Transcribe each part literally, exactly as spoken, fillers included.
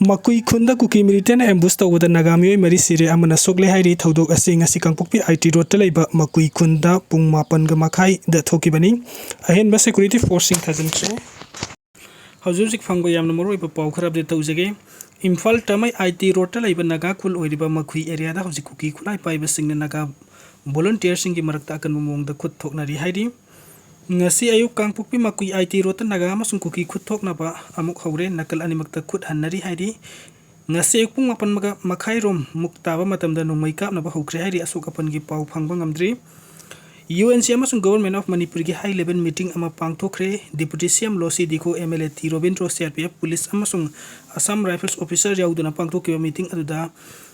ꯃꯀꯨꯏ ꯈꯨꯟꯗ ꯀꯨꯀꯤ ꯃꯤꯂꯤꯇꯦꯟꯅ ꯑꯦꯝꯕꯨꯁ ꯇꯧꯕꯗ ꯅꯥꯒꯥ ꯃꯤꯑꯣꯏ ꯃꯔꯤ ꯁꯤꯔꯦ, ꯑꯃꯅ ꯁꯣꯛꯂꯦ ꯍꯥꯏꯔꯤ꯫ ꯊꯧꯗꯣꯛ ꯑꯁꯤ ꯉꯁꯤ ꯀꯥꯡꯄꯣꯛꯄꯤ ꯑꯥꯏ ꯇꯤ ꯔꯣꯗꯇ ꯂꯩꯕ ꯃꯀꯨꯏ ꯈꯨꯟꯗ ꯄꯨꯡ ꯃꯥꯄꯟꯒ ꯃꯈꯥꯏꯗ ꯊꯣꯛꯈꯤꯕꯅꯤ꯫ ꯑꯍꯦꯟꯕ ꯁꯦꯀ꯭ꯌꯨꯔꯤꯇꯤ ꯐꯣꯔꯁꯁꯤꯡ ꯊꯥꯖꯤꯟꯈ꯭ꯔꯦ꯫ ꯍꯧꯖꯤꯛ ꯍꯧꯖꯤꯛ ꯐꯪꯕ ꯌꯥꯝꯅ ꯃꯔꯨꯑꯣꯏꯕ ꯄꯥꯎ ꯈꯔ ꯑꯞꯗꯦꯠ ꯇꯧꯖꯒꯦ꯫ ꯏꯝꯐꯥꯜ ꯇꯃꯩ ꯑꯥꯏ ꯇꯤ ꯔꯣꯗꯇ ꯂꯩꯕ ꯅꯥꯒꯥ ꯈꯨꯜ ꯑꯣꯏꯔꯤꯕ ꯃꯈꯨꯏ ꯑꯦꯔꯤꯌꯥꯗ ꯍꯧꯖꯤꯛ ꯀꯨꯀꯤ ꯈꯨꯠꯂꯥꯏ ꯄꯥꯏꯕꯁꯤꯡꯅ ꯅꯥꯒꯥ ꯚꯣꯂꯨꯟꯇꯤꯌꯔꯁꯤꯡꯒꯤ ꯃꯔꯛꯇ ꯑꯀꯟꯕ ꯃꯑꯣꯡꯗ ꯈꯨꯠ ꯊꯣꯛꯅꯔꯤ ꯍꯥꯏꯔꯤ꯫ ꯉꯁꯤ ꯑꯌꯨꯛ ꯀꯥꯡꯄꯣꯛꯄꯤ ꯃꯀꯨꯏ ꯑꯥꯏ ꯇꯤ ꯔꯣꯗꯇ ꯅꯥꯒꯥ ꯑꯃꯁꯨꯡ ꯀꯨꯀꯤ ꯈꯨꯠ ꯊꯣꯛꯅꯕ ꯑꯃꯨꯛ ꯍꯧꯔꯦ꯫ ꯅꯥꯀꯜ ꯑꯅꯤꯃꯛꯇ ꯈꯨꯠ ꯍꯟꯅꯔꯤ ꯍꯥꯏꯔꯤ꯫ ꯉꯁꯤ ꯑꯌꯨꯛ ꯄꯨꯡ ꯃꯥꯄꯟ ꯃꯈꯥꯏꯔꯣꯝ ꯃꯨꯛ ꯇꯥꯕ ꯃꯇꯝꯗ ꯅꯣꯡꯃꯩ ꯀꯥꯞꯅꯕ ꯍꯧꯈ꯭ꯔꯦ ꯍꯥꯏꯔꯤ꯫ ꯑꯁꯣꯛ ꯑꯄꯟꯒꯤ ꯄꯥꯎ ꯐꯪꯕ ꯉꯝꯗ꯭ꯔꯤ꯫ ꯌꯨ ꯑꯦꯟ ꯁꯤ ꯑꯃꯁꯨꯡ Government of ꯃꯅꯤꯄꯨꯔꯒꯤ high level meeting ꯑꯃ ꯄꯥꯡꯊꯣꯛꯈ꯭ꯔꯦ꯫ Deputy C M Losii Dikho, M L A T Robindro, C R P F, police ꯑꯃꯁꯨꯡ Assam Rifles officer ꯌꯥꯎꯗꯨꯅ ꯄꯥꯡꯊꯣꯛꯈꯤꯕ meeting ꯑꯗꯨꯗ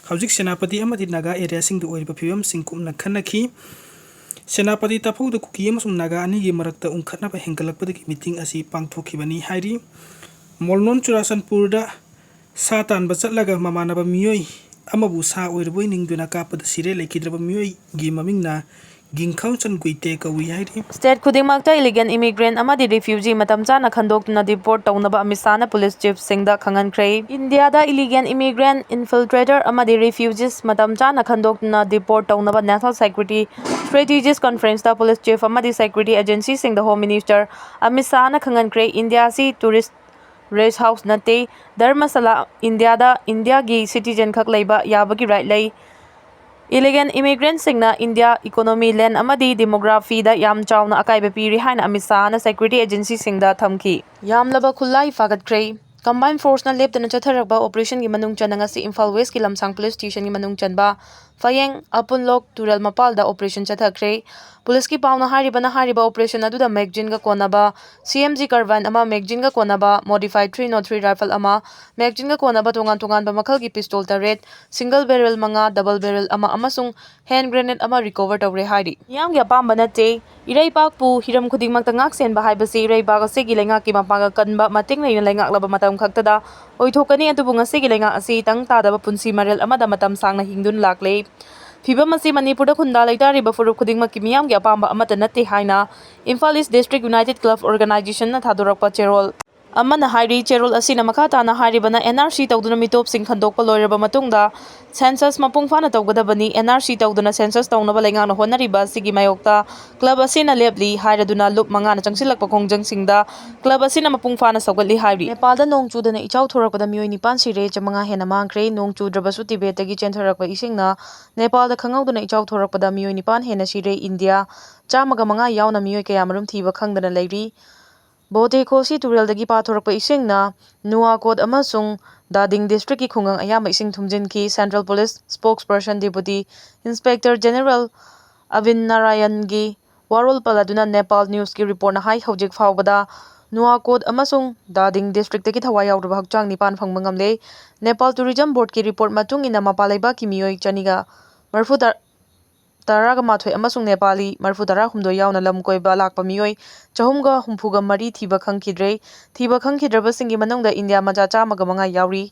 ꯍꯧꯖꯤꯛ ꯁꯦꯅꯥꯄꯇꯤ ꯑꯃꯗꯤ ꯅꯥꯒꯥ ꯑꯦꯔꯤꯌꯥꯁꯤꯡꯗ ꯑꯣꯏꯔꯤꯕ ꯐꯤꯕꯝꯁꯤꯡ ꯀꯨꯞꯅ ꯈꯟꯅꯈꯤ꯫ ꯁꯦꯅꯥꯄꯇꯤ ꯇꯥꯐꯧꯗ ꯀꯨꯀꯤ ꯑꯃꯁꯨꯡ ꯅꯥꯒꯥ ꯑꯅꯤꯒꯤ ꯃꯔꯛꯇ ꯎꯪꯈꯠꯅꯕ ꯍꯦꯟꯒꯠꯂꯛꯄꯗꯒꯤ meeting ꯑꯁꯤ ꯄꯥꯡꯊꯣꯛꯈꯤꯕꯅꯤ ꯍꯥꯏꯔꯤ꯫ ꯃꯣꯜꯅꯣꯟ ꯆꯨꯔꯥꯆꯥꯟꯄꯨꯔꯗ ꯁꯥ ꯇꯥꯟꯕ ꯆꯠꯂꯒ ꯃꯃꯥꯟꯅꯕ ꯃꯤꯑꯣꯏ ꯑꯃꯕꯨ ꯁꯥ ꯑꯣꯏꯔꯕꯣꯏ ꯅꯤꯡꯗꯨꯅ ꯀꯥꯞꯄꯗ ꯁꯤꯔꯦ꯫ ꯂꯩꯈꯤꯗ꯭ꯔꯕ ꯃꯤꯑꯣꯏꯒꯤ ꯃꯃꯤꯡꯅ ꯒꯤꯡꯈꯥꯎꯆꯟ ꯒꯨꯏꯇꯦ ꯀꯧꯏ ꯍꯥꯏꯔꯤ꯫ State ꯈꯨꯗꯤꯡꯃꯛꯇ illegal immigrant ꯑꯃꯗꯤ refugee ꯃꯇꯝ ꯆꯥꯅ ꯈꯟꯗꯣꯛꯇꯨꯅ deport ꯇꯧꯅꯕ ꯑꯃꯤꯠ ꯁꯥꯍꯅ police chiefꯁꯤꯡꯗ ꯈꯪꯍꯟꯈ꯭ꯔꯦ꯫ ꯏꯟꯗꯤꯌꯥꯗ illegal immigrant, infiltrator ꯑꯃꯗꯤ refugees ꯃꯇꯝ ꯆꯥꯅ ꯈꯟꯗꯣꯛꯇꯨꯅ deport ꯇꯧꯅꯕ National Security Strategic Conferenceꯇ police chief ꯑꯃꯗꯤ security agencyꯁꯤꯡꯗ Home Minister ꯑꯃꯤꯠ ꯁꯥꯍꯅ ꯈꯪꯍꯟꯈ꯭ꯔꯦ꯫ ꯏꯟꯗꯤꯌꯥ ꯑꯁꯤ tourist rest house ꯅꯠꯇꯦ꯫ ꯙꯔꯃꯁꯥꯂꯥ ꯏꯟꯗꯤꯌꯥꯗ ꯏꯟꯗꯤꯌꯥꯒꯤ citizen ꯈꯛ ꯂꯩꯕ ꯌꯥꯕꯒꯤ right ꯂꯩ꯫ Illegal immigrantꯁꯤꯡꯅ ꯏꯟꯗꯤꯌꯥ economy, land ꯑꯃꯗꯤ demographyꯗ ꯌꯥꯝ ꯆꯥꯎꯅ ꯑꯀꯥꯏꯕ ꯄꯤꯔꯤ ꯍꯥꯏꯅ ꯑꯃꯤꯠ ꯁꯥꯍꯅ security agencyꯁꯤꯡꯗ ꯊꯝꯈꯤ꯫ ꯌꯥꯝꯂꯕ ꯈꯨꯠꯂꯥꯏ ꯐꯥꯒꯠꯈ꯭ꯔꯦ꯫ Combined forceꯅ ꯂꯦꯞꯇꯅ ꯆꯠꯊꯔꯛꯄ operationꯒꯤ ꯃꯅꯨꯡ ꯆꯟꯅ ꯉꯁꯤ ꯏꯝꯐꯥꯜ Westꯀꯤ ꯂꯝꯁꯥꯡ police stationꯒꯤ ꯃꯅꯨꯡ ꯆꯟꯕ ꯐꯌꯦꯡ, ꯑꯄꯨꯟꯂꯣꯛ ꯇꯨꯔꯦꯜ ꯃꯄꯥꯜꯗ operation ꯆꯠꯊꯈ꯭ꯔꯦ꯫ Policeꯀꯤ ꯄꯥꯎꯅ ꯍꯥꯏꯔꯤꯕꯅ ꯍꯥꯏꯔꯤꯕ operation ꯑꯗꯨꯗ magazineꯒ ꯀꯣꯟꯅꯕ C M G carbine ꯑꯃ, magazineꯒ ꯀꯣꯟꯅꯕ modified three nought three rifle ꯑꯃ, magazineꯒ ꯀꯣꯟꯅꯕ ꯇꯣꯉꯥꯟ ꯇꯣꯉꯥꯟꯕ ꯃꯈꯜꯒꯤ pistol ꯇꯔꯦꯠ, single barrel ꯃꯉꯥ, double barrel ꯑꯃ ꯑꯃꯁꯨꯡ hand grenade ꯑꯃ recover ꯇꯧꯔꯦ ꯍꯥꯏꯔꯤ꯫ ꯃꯤꯌꯥꯝꯒꯤ ꯑꯄꯥꯝꯕ ꯅꯠꯇꯦ꯫ ꯏꯔꯩꯄꯥꯛꯄꯨ ꯍꯤꯔꯝ ꯈꯨꯗꯤꯡꯃꯛꯇ ꯉꯥꯛ ꯁꯦꯟꯕ ꯍꯥꯏꯕꯁꯤ ꯏꯔꯩꯄꯥꯛ ꯑꯁꯤꯒꯤ ꯂꯩꯉꯥꯛꯀꯤ ꯃꯄꯥꯡꯒꯜ ꯀꯟꯕ, ꯃꯇꯤꯡ ꯂꯩꯅ ꯂꯩꯉꯥꯛꯂꯕ ꯃꯇꯝ ꯈꯛꯇꯗ ꯑꯣꯏꯊꯣꯛꯀꯅꯤ꯫ ꯑꯗꯨꯕꯨ ꯉꯁꯤꯒꯤ ꯂꯩꯉꯥꯛ ꯑꯁꯤ ꯇꯪ ꯇꯥꯗꯕ ꯄꯨꯟꯁꯤ ꯃꯔꯦꯜ ꯑꯃꯗ ꯃꯇꯝ ꯁꯥꯡꯅ ꯍꯤꯡꯗꯨꯅ ꯂꯥꯛꯂꯦ꯫ ꯐꯤꯕꯝ ꯑꯁꯤ ꯃꯅꯤꯄꯨꯔꯗ ꯈꯨꯟꯗꯥ ꯂꯩꯇꯥꯔꯤꯕ ꯐꯨꯔꯨꯞ ꯈꯨꯗꯤꯡꯃꯛꯀꯤ ꯃꯤꯌꯥꯝꯒꯤ ꯑꯄꯥꯝꯕ ꯑꯃꯠꯇ ꯅꯠꯇꯦ ꯍꯥꯏꯅ Imphal East District United Club Organizationꯅ ꯊꯥꯗꯣꯔꯛꯄ ꯆꯦꯔꯣꯜ ꯑꯃꯅ ꯍꯥꯏꯔꯤ, ꯆꯦꯔꯣꯜ ꯑꯁꯤꯅ ꯃꯈꯥ ꯇꯥꯅ ꯍꯥꯏꯔꯤꯕꯅ ꯑꯦꯟ ꯑꯥꯔ ꯁꯤ ꯇꯧꯗꯨꯅ ꯃꯤꯇꯣꯞꯁꯤꯡ ꯈꯟꯗꯣꯛꯄ ꯂꯣꯏꯔꯕ ꯃꯇꯨꯡꯗ ꯁꯦꯟꯁꯁ ꯃꯄꯨꯡ ꯐꯥꯅ ꯇꯧꯒꯗꯕꯅꯤ꯫ ꯑꯦꯟ ꯑꯥꯔ ꯁꯤ ꯇꯧꯗꯨꯅ ꯁꯦꯟꯁꯁ ꯇꯧꯅꯕ ꯂꯩꯉꯥꯛꯅ ꯍꯣꯠꯅꯔꯤꯕ ꯑꯁꯤꯒꯤ ꯃꯥꯌꯣꯛꯇ ꯀ꯭ꯂꯕ ꯑꯁꯤꯅ ꯂꯦꯞꯂꯤ ꯍꯥꯏꯔꯗꯨꯅ ꯂꯨꯞ ꯃꯉꯥꯅ ꯆꯪꯁꯤꯜꯂꯛꯄ ꯈꯣꯡꯖꯪꯁꯤꯡꯗ ꯀ꯭ꯂꯕ ꯑꯁꯤꯅ ꯃꯄꯨꯡ ꯐꯥꯅ ꯁꯧꯒꯠꯂꯤ ꯍꯥꯏꯔꯤ꯫ ꯅꯦꯄꯥꯜꯗ ꯅꯣꯡ ꯆꯨꯗꯅ ꯏꯆꯥꯎ ꯊꯣꯔꯛꯄꯗ ꯃꯤꯑꯣꯏ ꯅꯤꯄꯥꯟ ꯁꯤꯔꯦ, ꯆꯥꯃꯉꯥ ꯍꯦꯟꯅ ꯃꯥꯡꯈ꯭ꯔꯦ꯫ ꯅꯣꯡ ꯆꯨꯗ꯭ꯔꯕꯁꯨ ꯇꯤꯕꯦꯠꯇꯒꯤ ꯆꯦꯟꯊꯔꯛꯄ ꯏꯁꯤꯡꯅ ꯅꯦꯄꯥꯜꯗ ꯈꯪꯍꯧꯗꯅ ꯏꯆꯥꯎ ꯊꯣꯔꯛꯄꯗ ꯃꯤꯑꯣꯏ ꯅꯤꯄꯥꯟ ꯍꯦꯟꯅ ꯁꯤꯔꯦ꯫ ꯏꯟꯗꯤꯌꯥ ꯆꯥꯝꯃꯒ ꯃꯉꯥ ꯌꯥꯎꯅ ꯃꯤꯑꯣꯏ ꯀꯌꯥꯃꯔꯨꯝ ꯊꯤꯕ ꯈꯪꯗꯅ ꯂꯩꯔꯤ꯫ ꯕꯣꯗꯦ ꯈꯣꯁꯤ ꯇꯨꯔꯦꯜꯗꯒꯤ ꯄꯥꯊꯣꯔꯛꯄ ꯏꯁꯤꯡꯅ ꯅꯨꯋꯥꯀꯣꯠ ꯑꯃꯁꯨꯡ ꯗꯥꯗꯤꯡ ꯗꯤꯁꯇ꯭ꯔꯤꯛꯀꯤ ꯈꯨꯡꯒꯪ ꯑꯌꯥꯝꯕ ꯏꯁꯤꯡ ꯊꯨꯝꯖꯤꯟꯈꯤ꯫ Central police spokesperson deputy inspector general Abin ꯅꯥꯔꯥꯌꯟꯒꯤ ꯋꯥꯔꯣꯜ ꯄꯜꯂꯗꯨꯅ ꯅꯦꯄꯥꯜ ꯅ꯭ꯌꯨꯁꯀꯤ ꯔꯤꯄꯣꯔꯠꯅ ꯍꯥꯏ, ꯍꯧꯖꯤꯛ ꯐꯥꯎꯕꯗ ꯅꯨꯋꯥꯀꯣꯠ ꯑꯃꯁꯨꯡ ꯗꯥꯗꯤꯡ ꯗꯤꯁꯇ꯭ꯔꯤꯛꯇꯒꯤ ꯊꯋꯥꯏ ꯌꯥꯎꯗ꯭ꯔꯕ ꯍꯛꯆꯥꯡ ꯅꯤꯄꯥꯟ ꯐꯪꯕ ꯉꯝꯂꯦ꯫ ꯅꯦꯄꯥꯜ ꯇꯨꯔꯤꯖꯝ ꯕꯣꯔꯗꯀꯤ ꯔꯤꯄꯣꯔꯠ ꯃꯇꯨꯡ ꯏꯟꯅ ꯃꯄꯥꯟ ꯂꯩꯕꯥꯛꯀꯤ ꯃꯤꯑꯣꯏ ꯆꯅꯤꯒ ꯃꯔꯤꯐꯨ ꯇꯔꯥꯒ ꯃꯥꯊꯣꯏ ꯑꯃꯁꯨꯡ ꯅꯦꯄꯥꯂꯤ ꯃꯔꯤꯐꯨ ꯇꯔꯥ ꯍꯨꯝꯗꯣꯏ ꯌꯥꯎꯅ ꯂꯝ ꯀꯣꯏꯕ ꯂꯥꯛꯄ ꯃꯤꯑꯣꯏ ꯆꯍꯨꯝꯒ ꯍꯨꯝꯐꯨꯒ ꯃꯔꯤ ꯊꯤꯕ ꯈꯪꯈꯤꯗ꯭ꯔꯦ꯫ ꯊꯤꯕ ꯈꯪꯈꯤꯗ꯭ꯔꯕꯁꯤꯡꯒꯤ ꯃꯅꯨꯡꯗ ꯏꯟꯗꯤꯌꯥ ꯃꯆꯥ ꯆꯥꯝꯃꯒ ꯃꯉꯥ ꯌꯥꯎꯔꯤ꯫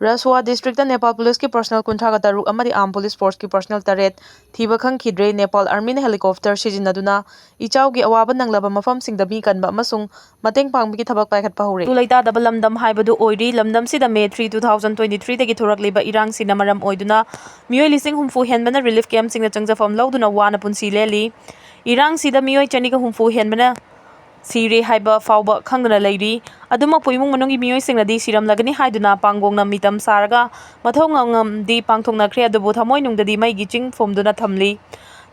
ꯔꯁꯋꯥ ꯗꯤꯁꯇ꯭ꯔꯤꯛꯇ ꯅꯦꯄꯥꯜ ꯄꯨꯂꯤꯁꯀꯤ ꯄꯔꯁꯅꯦꯜ ꯀꯨꯟꯊ꯭ꯔꯥꯒ ꯇꯔꯨꯛ ꯑꯃꯗꯤ ꯑꯥꯔꯝ ꯄꯨꯂꯤꯁ ꯐꯣꯔꯁꯀꯤ ꯄꯔꯁꯅꯦꯜ ꯇꯔꯦꯠ ꯊꯤꯕ ꯈꯪꯈꯤꯗ꯭ꯔꯦ꯫ ꯅꯦꯄꯥꯜ ꯑꯥꯔꯃꯤꯅ ꯍꯦꯂꯤꯀꯣꯞꯇꯔ ꯁꯤꯖꯤꯟꯅꯗꯨꯅ ꯏꯆꯥꯎꯒꯤ ꯑꯋꯥꯕ ꯅꯪꯂꯕ ꯃꯐꯝꯁꯤꯡꯗ ꯃꯤ ꯀꯟꯕ ꯑꯃꯁꯨꯡ ꯃꯇꯦꯡ ꯄꯥꯡꯕꯒꯤ ꯊꯕꯛ ꯄꯥꯏꯈꯠꯄ ꯍꯧꯔꯦ꯫ ꯇꯨ ꯂꯩꯇꯥꯗꯕ ꯂꯝꯗꯝ ꯍꯥꯏꯕꯗꯨ ꯑꯣꯏꯔꯤ꯫ ꯂꯝꯗꯝꯁꯤꯗ May three, two thousand twenty ꯊ꯭ꯔꯤꯗꯒꯤ ꯊꯣꯔꯛꯂꯤꯕ ꯏꯔꯥꯡꯁꯤꯅ ꯃꯔꯝ ꯑꯣꯏꯗꯨꯅ ꯃꯤꯑꯣꯏ ꯂꯤꯁꯤꯡ ꯍꯨꯝꯐꯨ ꯍꯦꯟꯕꯅ ꯔꯤꯂꯤꯐ ꯀꯦꯝꯞꯁꯤꯡꯗ ꯆꯪꯖꯐꯝ ꯂꯧꯗꯨꯅ ꯋꯥꯅ ꯄꯨꯟꯁꯤ ꯂꯦꯜꯂꯤ꯫ ꯏꯔꯥꯡꯁꯤꯗ ꯃꯤꯑꯣꯏ ꯆꯅꯤꯒ ꯍꯨꯝꯐꯨ ꯍꯦꯟꯕꯅ ꯁꯤꯔꯦ ꯍꯥꯏꯕ ꯐꯥꯎꯕ ꯈꯪꯗꯅ ꯂꯩꯔꯤ꯫ ꯑꯗꯨꯃꯛꯄꯨ ꯏꯃꯨꯡ ꯃꯅꯨꯡꯒꯤ ꯃꯤꯑꯣꯏꯁꯤꯡꯅꯗꯤ ꯁꯤꯔꯝꯂꯒꯅꯤ ꯍꯥꯏꯗꯨꯅ ꯄꯥꯡꯒꯣꯡꯅ ꯃꯤꯇꯝ ꯁꯥꯔꯒ ꯃꯊꯧ ꯉꯝꯉꯝꯗꯤ ꯄꯥꯡꯊꯣꯛꯅꯈ꯭ꯔꯦ, ꯑꯗꯨꯕꯨ ꯊꯃꯣꯏꯅꯨꯡꯗꯗꯤ ꯃꯩꯒꯤ ꯆꯤꯡ ꯐꯨꯝꯗꯨꯅ ꯊꯝꯂꯤ꯫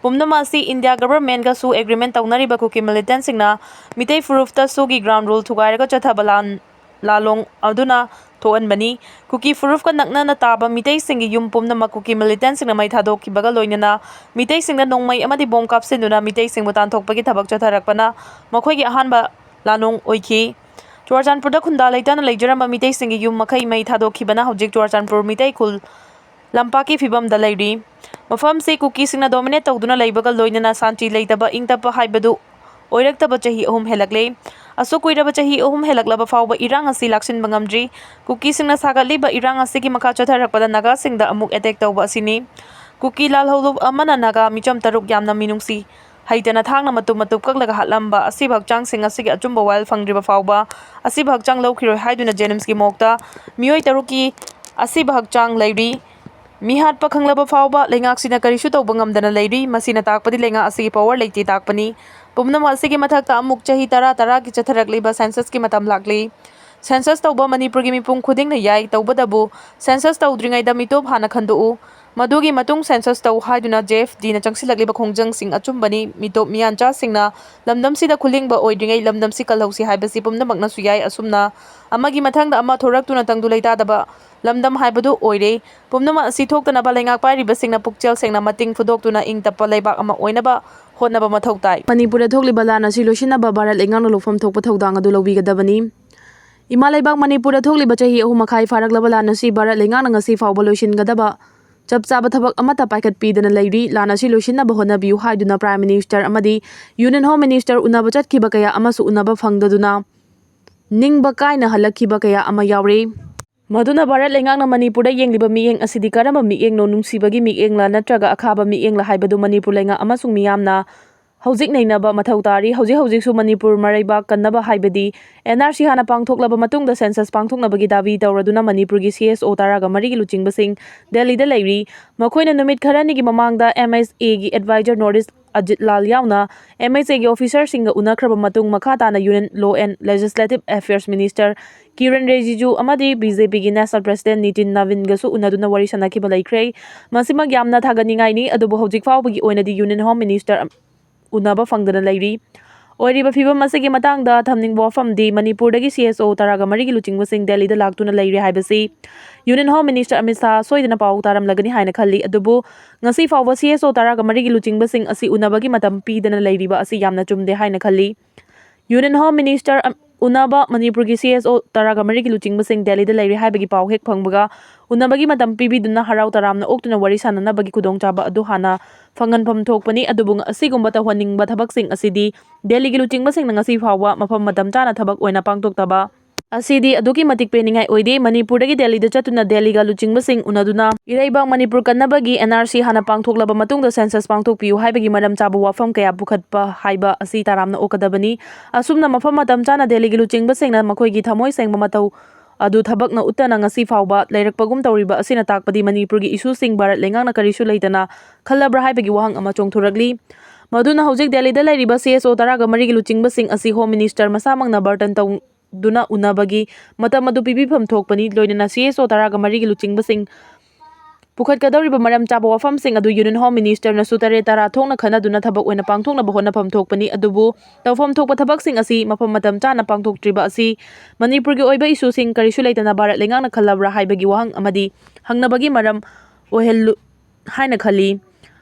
ꯄꯨꯝꯅꯃꯛ ꯑꯁꯤ ꯏꯟꯗꯤꯌꯥ ꯒꯚꯔꯟꯃꯦꯟꯠꯒꯁꯨ ꯑꯦꯒ꯭ꯔꯤꯃꯦꯟꯠ ꯇꯧꯅꯔꯤꯕ ꯀꯨꯀꯤ ꯃꯤꯂꯤꯇꯦꯟꯠꯁꯤꯡꯅ ꯃꯤꯇꯩ ꯐꯨꯔꯨꯞꯇ ꯁꯨꯒꯤ ꯒ꯭ꯔꯥꯎꯟ ꯔꯨꯜ ꯊꯨꯒꯥꯏꯔꯒ ꯆꯠꯊꯕ ꯂꯥꯟ ꯂꯥꯂꯣꯡ ꯑꯗꯨꯅ ꯊꯣꯛꯍꯟꯕꯅꯤ꯫ ꯀꯨꯀꯤ ꯐꯨꯔꯨꯞꯀ ꯅꯛꯅꯅ ꯇꯥꯕ ꯃꯤꯇꯩꯁꯤꯡꯒꯤ ꯌꯨꯝ ꯄꯨꯝꯅꯃꯛ ꯀꯨꯀꯤ ꯃꯤꯂꯤꯇꯦꯟꯠꯁꯤꯡꯅ ꯃꯩ ꯊꯥꯗꯣꯛꯈꯤꯕꯒ ꯂꯣꯏꯅꯅ ꯃꯤꯇꯩꯁꯤꯡꯗ ꯅꯣꯡꯃꯩ ꯑꯃꯗꯤ ꯕꯣꯝ ꯀꯥꯞꯁꯤꯟꯗꯨꯅ ꯃꯤꯇꯩꯁꯤꯡꯕꯨ ꯇꯥꯟꯊꯣꯛꯄꯒꯤ ꯊꯕꯛ ꯆꯠꯊꯔꯛꯄꯅ ꯃꯈꯣꯏꯒꯤ ꯑꯍꯥꯟꯕ ꯂꯥꯅꯣꯡ ꯑꯣꯏꯈꯤ꯫ ꯆꯨꯔꯆꯥꯟꯄꯨꯔꯗ ꯈꯨꯟꯗꯥ ꯂꯩꯇꯥꯅ ꯂꯩꯖꯔꯝꯕ ꯃꯤꯇꯩꯁꯤꯡꯒꯤ ꯌꯨꯝ ꯃꯈꯩ ꯃꯩ ꯊꯥꯗꯣꯛꯈꯤꯕꯅ ꯍꯧꯖꯤꯛ ꯆꯨꯔꯆꯥꯟꯄꯨꯔ ꯃꯤꯇꯩ ꯈꯨꯜ ꯂꯝꯄꯥꯛꯀꯤ ꯐꯤꯕꯝꯗ ꯂꯩꯔꯤ꯫ ꯃꯐꯝꯁꯤ ꯀꯨꯀꯤꯁꯤꯡꯅ ꯗꯣꯃꯤꯅꯦꯠ ꯇꯧꯗꯨꯅ ꯂꯩꯕꯒ ꯂꯣꯏꯅꯅ ꯁꯥꯟꯇꯤ ꯂꯩꯇꯕ, ꯏꯪ ꯇꯞꯄ ꯍꯥꯏꯕꯗꯨ ꯑꯣꯏꯔꯛꯇꯕ ꯆꯍꯤ ꯑꯍꯨꯝ ꯍꯦꯜꯂꯛꯂꯦ꯫ ꯑꯁꯨꯛ ꯀꯨꯏꯔꯕ ꯆꯍꯤ ꯑꯍꯨꯝ ꯍꯦꯜꯂꯛꯂꯕ ꯐꯥꯎꯕ ꯏꯔꯥꯡ ꯑꯁꯤ ꯂꯥꯛꯁꯤꯟꯕ ꯉꯝꯗ꯭ꯔꯤ꯫ ꯀꯨꯀꯤꯁꯤꯡꯅ ꯁꯥꯒꯠꯂꯤꯕ ꯏꯔꯥꯡ ꯑꯁꯤꯒꯤ ꯃꯈꯥ ꯆꯠꯊꯔꯛꯄꯗ ꯅꯥꯒꯥꯁꯤꯡꯗ ꯑꯃꯨꯛ ꯑꯦꯇꯦꯛ ꯇꯧꯕ ꯑꯁꯤꯅꯤ꯫ ꯀꯨꯀꯤ ꯂꯥꯜꯍꯧꯂꯨꯞ ꯑꯃꯅ ꯅꯥꯒꯥ ꯃꯤꯆꯝ ꯇꯔꯨꯛ ꯌꯥꯝꯅ ꯃꯤꯅꯨꯡꯁꯤ ꯍꯩꯇꯅ ꯊꯥꯡꯅ ꯃꯇꯨꯝ ꯃꯇꯨꯝ ꯀꯛꯂꯒ ꯍꯥꯠꯂꯝꯕ ꯑꯁꯤꯕ ꯍꯛꯆꯥꯡꯁꯤꯡ ꯑꯁꯤꯒꯤ ꯑꯆꯨꯝꯕ ꯋꯥꯌꯦꯜ ꯐꯪꯗ꯭ꯔꯤꯕ ꯐꯥꯎꯕ ꯑꯁꯤꯕ ꯍꯛꯆꯥꯡ ꯂꯧꯈꯤꯔꯣꯏ ꯍꯥꯏꯗꯨꯅ JNIMSꯀꯤ ꯃꯣꯔꯒꯇ ꯃꯤꯑꯣꯏ ꯇꯔꯨꯛꯀꯤ ꯑꯁꯤꯕ ꯍꯛꯆꯥꯡ ꯂꯩꯔꯤ꯫ ꯃꯤꯍꯥꯠꯄ ꯈꯪꯂꯕ ꯐꯥꯎꯕ ꯂꯩꯉꯥꯛꯁꯤꯅ ꯀꯔꯤꯁꯨ ꯇꯧꯕ ꯉꯝꯗꯅ ꯂꯩꯔꯤ꯫ ꯃꯁꯤꯅ ꯇꯥꯛꯄꯗꯤ ꯂꯩꯉꯥꯛ ꯑꯁꯤꯒꯤ power ꯂꯩꯇꯦ ꯇꯥꯛꯄꯅꯤ꯫ ꯄꯨꯝꯅꯃꯛ ꯑꯁꯤꯒꯤ ꯃꯊꯛꯇ ꯑꯃꯨꯛ ꯆꯍꯤ ꯇꯔꯥ ꯇꯔꯥꯒꯤ ꯆꯠꯊꯔꯛꯂꯤꯕ censusꯀꯤ ꯃꯇꯝ ꯂꯥꯛꯂꯤ꯫ Census ꯇꯧꯕ ꯃꯅꯤꯄꯨꯔꯒꯤ ꯃꯤꯄꯨꯝ ꯈꯨꯗꯤꯡꯅ ꯌꯥꯏ, ꯇꯧꯕꯇꯕꯨ census ꯇꯧꯗ꯭ꯔꯤꯉꯩꯗ ꯃꯤꯇꯣꯞ ꯍꯥꯟꯅ ꯈꯟꯗꯣꯛꯎ꯫ ꯃꯗꯨꯒꯤ ꯃꯇꯨꯡ census ꯇꯧ ꯍꯥꯏꯗꯨꯅ JFDꯅ ꯆꯪꯁꯤꯜꯂꯛꯂꯤꯕ ꯈꯣꯡꯖꯪꯁꯤꯡ ꯑꯆꯨꯝꯕꯅꯤ꯫ ꯃꯤꯇꯣꯞ ꯃꯤꯌꯥꯟꯆꯥꯁꯤꯡꯅ ꯂꯝꯗꯝꯁꯤꯗ ꯈꯨꯂꯤꯡꯕ ꯑꯣꯏꯗ꯭ꯔꯤꯉꯩ ꯂꯝꯗꯝꯁꯤ ꯀꯜꯍꯧꯁꯤ ꯍꯥꯏꯕꯁꯤ ꯄꯨꯝꯅꯃꯛꯅꯁꯨ ꯌꯥꯏ꯫ ꯑꯁꯨꯝꯅ ꯑꯃꯒꯤ ꯃꯊꯪꯗ ꯑꯃ ꯊꯣꯔꯛꯇꯨꯅ ꯇꯪꯗꯨ ꯂꯩꯇꯥꯗꯕ ꯂꯝꯗꯝ ꯍꯥꯏꯕꯗꯨ ꯑꯣꯏꯔꯦ꯫ ꯄꯨꯝꯅꯃꯛ ꯑꯁꯤ ꯊꯣꯛꯇꯅꯕ ꯂꯩꯉꯥꯛ ꯄꯥꯏꯔꯤꯕꯁꯤꯡꯅ ꯄꯨꯛꯆꯦꯜ ꯁꯦꯡꯅ ꯃꯇꯤꯡ ꯐꯨꯗꯣꯛꯇꯨꯅ ꯏꯪ ꯇꯞꯄ ꯂꯩꯕꯥꯛ ꯑꯃ ꯑꯣꯏꯅꯕ ꯍꯣꯠꯅꯕ ꯃꯊꯧ ꯇꯥꯏ꯫ ꯃꯅꯤꯄꯨꯔꯗ ꯊꯣꯛꯂꯤꯕ ꯂꯥꯟ ꯑꯁꯤ ꯂꯣꯏꯁꯤꯟꯅꯕ ꯚꯥꯔꯠ ꯂꯩꯉꯥꯛꯅ ꯂꯧꯐꯝ ꯊꯣꯛꯄ ꯊꯧꯗꯥꯡ ꯑꯗꯨ ꯂꯧꯕꯤꯒꯗꯕꯅꯤ꯫ ꯏꯃꯥ ꯂꯩꯕꯥꯛ ꯃꯅꯤꯄꯨꯔꯗ ꯊꯣꯛꯂꯤꯕ ꯆꯍꯤ ꯑꯍꯨꯝ ꯃꯈꯥꯏ ꯐꯥꯔꯛꯂꯕ ꯂꯥꯟ ꯑꯁꯤ ꯚꯥꯔꯠ ꯂꯩꯉꯥꯛꯅ ꯉꯁꯤ ꯐꯥꯎꯕ ꯂꯣꯏꯁꯤꯟꯒꯗꯕ ꯆꯞ ꯆꯥꯕ ꯊꯕꯛ ꯑꯃꯠꯇ ꯄꯥꯏꯈꯠꯄꯤꯗꯅ ꯂꯩꯔꯤ꯫ ꯂꯥꯟ ꯑꯁꯤ ꯂꯣꯏꯁꯤꯟꯅꯕ ꯍꯣꯠꯅꯕꯤꯌꯨ ꯍꯥꯏꯗꯨꯅ Prime Minister ꯑꯃꯗꯤ Union Home Minister ꯎꯅꯕ ꯆꯠꯈꯤꯕ ꯀꯌꯥ ꯑꯃꯁꯨ ꯎꯅꯕ ꯐꯪꯗꯗꯨꯅ ꯅꯤꯡꯕ ꯀꯥꯏꯅ ꯍꯜꯂꯛꯈꯤꯕ ꯀꯌꯥ ꯑꯃ ꯌꯥꯎꯔꯤ꯫ ꯃꯗꯨꯅ ꯚꯥꯔꯠ ꯂꯩꯉꯥꯛꯅ ꯃꯅꯤꯄꯨꯔꯗ ꯌꯦꯡꯂꯤꯕ ꯃꯤꯠꯌꯦꯡ ꯑꯁꯤꯗꯤ ꯀꯔꯝꯕ ꯃꯤꯠꯌꯦꯡꯅꯣ, ꯅꯨꯡꯁꯤꯕꯒꯤ ꯃꯤꯠꯌꯦꯡꯂ ꯅꯠꯇ꯭ꯔꯒ ꯑꯈꯥꯕ ꯃꯤꯠꯌꯦꯡꯂ ꯍꯥꯏꯕꯗꯨ ꯃꯅꯤꯄꯨꯔ ꯂꯩꯉꯥꯛ ꯑꯃꯁꯨꯡ ꯃꯤꯌꯥꯝꯅ ꯍꯧꯖꯤꯛ ꯅꯩꯅꯕ ꯃꯊꯧ ꯇꯥꯔꯤ꯫ ꯍꯧꯖꯤꯛ ꯍꯧꯖꯤꯛꯁꯨ ꯃꯅꯤꯄꯨꯔ ꯃꯔꯩꯕꯥꯛ ꯀꯟꯅꯕ ꯍꯥꯏꯕꯗꯤ NRC ꯍꯥꯟꯅ ꯄꯥꯡꯊꯣꯛꯂꯕ ꯃꯇꯨꯡꯗ census ꯄꯥꯡꯊꯣꯛꯅꯕꯒꯤ ꯗꯥꯕꯤ ꯇꯧꯔꯗꯨꯅ ꯃꯅꯤꯄꯨꯔꯒꯤ CSO ꯇꯔꯥꯒ ꯃꯔꯤꯒꯤ ꯂꯨꯆꯤꯡꯕꯁꯤꯡ ꯗꯦꯜꯂꯤꯗ ꯂꯩꯔꯤ꯫ ꯃꯈꯣꯏꯅ ꯅꯨꯃꯤꯠ ꯈꯔꯅꯤꯒꯤ ꯃꯃꯥꯡꯗ MHAꯒꯤ advisor North East ꯑꯖꯤꯠ ꯂꯥꯜ ꯌꯥꯎꯅ MHAꯒꯤ officerꯁꯤꯡꯒ ꯎꯅꯈ꯭ꯔꯕ ꯃꯇꯨꯡ ꯃꯈꯥ ꯇꯥꯅ Union Law and Legislative Affairs Minister Kiran ꯔꯤꯖꯤꯖꯨ ꯑꯃꯗꯤ BJPꯒꯤ National President ꯅꯤꯇꯤꯟ ꯅꯕꯤꯟꯒꯁꯨ ꯎꯅꯗꯨꯅ ꯋꯥꯔꯤ ꯁꯥꯟꯅꯈꯤꯕ ꯂꯩꯈ꯭ꯔꯦ꯫ ꯃꯁꯤꯃꯛ ꯌꯥꯝꯅ ꯊꯥꯒꯠꯅꯤꯡꯉꯥꯏꯅꯤ, ꯑꯗꯨꯕꯨ ꯍꯧꯖꯤꯛ ꯐꯥꯎꯕꯒꯤ ꯑꯣꯏꯅꯗꯤ Union Home Minister ꯎꯅꯕ ꯐꯪꯗꯅ ꯂꯩꯔꯤ꯫ ꯑꯣꯏꯔꯤꯕ ꯐꯤꯕꯝ ꯑꯁꯤꯒꯤ ꯃꯇꯥꯡꯗ ꯊꯝꯅꯤꯡꯕ ꯋꯥꯐꯝꯗꯤ ꯃꯅꯤꯄꯨꯔꯗꯒꯤ CSO ꯇꯔꯥꯒ ꯃꯔꯤꯒꯤ ꯂꯨꯆꯤꯡꯕꯁꯤꯡ ꯗꯦꯜꯂꯤꯗ ꯂꯥꯛꯇꯨꯅ ꯂꯩꯔꯦ ꯍꯥꯏꯕꯁꯤ Union Home Minister Amit Shah ꯁꯣꯏꯗꯅ ꯄꯥꯎ ꯇꯥꯔꯝꯂꯒꯅꯤ ꯍꯥꯏꯅ ꯈꯜꯂꯤ꯫ ꯑꯗꯨꯕꯨ ꯉꯁꯤ ꯐꯥꯎꯕ CSO ꯇꯔꯥꯒ ꯃꯔꯤꯒꯤ ꯂꯨꯆꯤꯡꯕꯁꯤꯡ ꯑꯁꯤ ꯎꯅꯕꯒꯤ ꯃꯇꯝ ꯄꯤꯗꯅ ꯂꯩꯔꯤꯕ ꯑꯁꯤ ꯌꯥꯝꯅ ꯆꯨꯝꯗꯦ ꯍꯥꯏꯅ ꯈꯜꯂꯤ꯫ Union Home Minister ꯑꯝ-, ꯎꯅꯕ ꯃꯅꯤꯄꯨꯔꯒꯤ CSO ꯇꯔꯥꯒ ꯃꯔꯤꯒꯤ ꯂꯨꯆꯤꯡꯕꯁꯤꯡ ꯗꯦꯜꯂꯤꯗ ꯂꯩꯔꯦ ꯍꯥꯏꯕꯒꯤ ꯄꯥꯎ ꯍꯦꯛ ꯐꯪꯕꯒ ꯎꯅꯕꯒꯤ ꯃꯇꯝ ꯄꯤꯕꯤꯗꯨꯅ ꯍꯔꯥꯎ ꯇꯔꯥꯝꯅ ꯑꯣꯛꯇꯨꯅ ꯋꯥꯔꯤ ꯁꯥꯟꯅꯅꯕꯒꯤ ꯈꯨꯗꯣꯡꯆꯥꯕ ꯑꯗꯨ ꯍꯥꯟꯅ ꯐꯪꯍꯟꯐꯝ ꯊꯣꯛꯄꯅꯤ꯫ ꯑꯗꯨꯕꯨ ꯑꯁꯤꯒꯨꯝꯕ ꯇꯧꯍꯟꯅꯤꯡꯕ ꯊꯕꯛꯁꯤꯡ ꯑꯁꯤꯗꯤ ꯗꯦꯜꯂꯤꯒꯤ ꯂꯨꯆꯤꯡꯕꯁꯤꯡꯅ ꯉꯁꯤ ꯐꯥꯎꯕ ꯃꯐꯝ ꯃꯇꯝ ꯆꯥꯅ ꯊꯕꯛ ꯑꯣꯏꯅ ꯄꯥꯡꯊꯣꯛꯇꯕ ꯑꯁꯤꯗꯤ ꯑꯗꯨꯛꯀꯤ ꯃꯇꯤꯛ ꯄꯦꯟꯅꯤꯡꯉꯥꯏ ꯑꯣꯏꯗꯦ꯫ ꯃꯅꯤꯄꯨꯔꯗꯒꯤ ꯗꯦꯜꯂꯤꯗ ꯆꯠꯇꯨꯅ ꯗꯦꯜꯂꯤꯒ ꯂꯨꯆꯤꯡꯕꯁꯤꯡ ꯎꯅꯗꯨꯅ ꯏꯔꯩꯕꯥꯛ ꯃꯅꯤꯄꯨꯔ ꯀꯟꯅꯕꯒꯤ NRC ꯍꯥꯟꯅ ꯄꯥꯡꯊꯣꯛꯂꯕ ꯃꯇꯨꯡꯗ census ꯄꯥꯡꯊꯣꯛꯄꯤꯌꯨ ꯍꯥꯏꯕꯒꯤ ꯃꯔꯝ ꯆꯥꯕ ꯋꯥꯐꯝ ꯀꯌꯥ ꯄꯨꯈꯠꯄ ꯍꯥꯏꯕ ꯑꯁꯤ ꯇꯔꯥꯝꯅ ꯑꯣꯛꯀꯗꯕꯅꯤ꯫ ꯑꯁꯨꯝꯅ ꯃꯐꯝ ꯃꯇꯝ ꯆꯥꯅ ꯗꯦꯜꯂꯤꯒꯤ ꯂꯨꯆꯤꯡꯕꯁꯤꯡꯅ ꯃꯈꯣꯏꯒꯤ ꯊꯃꯣꯏ ꯁꯦꯡꯕ ꯃꯇꯧ ꯑꯗꯨ ꯊꯕꯛꯅ ꯎꯠꯇꯅ ꯉꯁꯤ ꯐꯥꯎꯕ ꯂꯩꯔꯛꯄꯒꯨꯝ ꯇꯧꯔꯤꯕ ꯑꯁꯤꯅ ꯇꯥꯛꯄꯗꯤ ꯃꯅꯤꯄꯨꯔꯒꯤ issueꯁꯤꯡ ꯚꯥꯔꯠ ꯂꯩꯉꯥꯛꯅ ꯀꯔꯤꯁꯨ ꯂꯩꯇꯅ ꯈꯜꯂꯕ꯭ꯔꯥ ꯍꯥꯏꯕꯒꯤ ꯋꯥꯍꯪ ꯑꯃ ꯆꯣꯡꯊꯣꯔꯛꯂꯤ꯫ ꯃꯗꯨꯅ ꯍꯧꯖꯤꯛ ꯗꯦꯜꯂꯤꯗ ꯂꯩꯔꯤꯕ CSO ꯇꯔꯥꯒ ꯃꯔꯤꯒꯤ ꯂꯨꯆꯤꯡꯕꯁꯤꯡ ꯑꯁꯤ Home Minister ꯃꯁꯥꯃꯛꯅ burden ꯇꯧꯗꯨꯅ ꯎꯅꯕꯒꯤ ꯃꯇꯝ ꯑꯗꯨ ꯄꯤꯕꯤꯐꯝ ꯊꯣꯛꯄꯅꯤ꯫ ꯂꯣꯏꯅꯅ CSO ꯇꯔꯥꯒ ꯃꯔꯤꯒꯤ ꯂꯨꯆꯤꯡꯕꯁꯤꯡ ꯄꯨꯈꯠꯀꯗꯧꯔꯤꯕ ꯃꯔꯝ ꯆꯥꯕ ꯋꯥꯐꯝꯁꯤꯡ ꯑꯗꯨ Union Home Ministerꯅꯁꯨ ꯇꯔꯦꯠ ꯇꯔꯥ ꯊꯣꯛꯅ ꯈꯟꯅꯗꯨꯅ ꯊꯕꯛ ꯑꯣꯏꯅ ꯄꯥꯡꯊꯣꯛꯅꯕ ꯍꯣꯠꯅꯐꯝ ꯊꯣꯛꯄꯅꯤ꯫ ꯑꯗꯨꯕꯨ ꯇꯧꯐꯝ ꯊꯣꯛꯄ ꯊꯕꯛꯁꯤꯡ ꯑꯁꯤ ꯃꯐꯝ ꯃꯇꯝ ꯆꯥꯅ ꯄꯥꯡꯊꯣꯛꯇ꯭ꯔꯤꯕ ꯑꯁꯤ ꯃꯅꯤꯄꯨꯔꯒꯤ ꯑꯣꯏꯕ issueꯁꯤꯡ ꯀꯔꯤꯁꯨ ꯂꯩꯇꯅ ꯚꯥꯔꯠ ꯂꯩꯉꯥꯛꯅ ꯈꯜꯂꯕ꯭ꯔꯥ ꯍꯥꯏꯕꯒꯤ ꯋꯥꯍꯪ ꯑꯃꯗꯤ ꯍꯪꯅꯕꯒꯤ ꯃꯔꯝ ꯑꯣꯏꯍꯜꯂꯨ ꯍꯥꯏꯅ ꯈꯜꯂꯤ꯫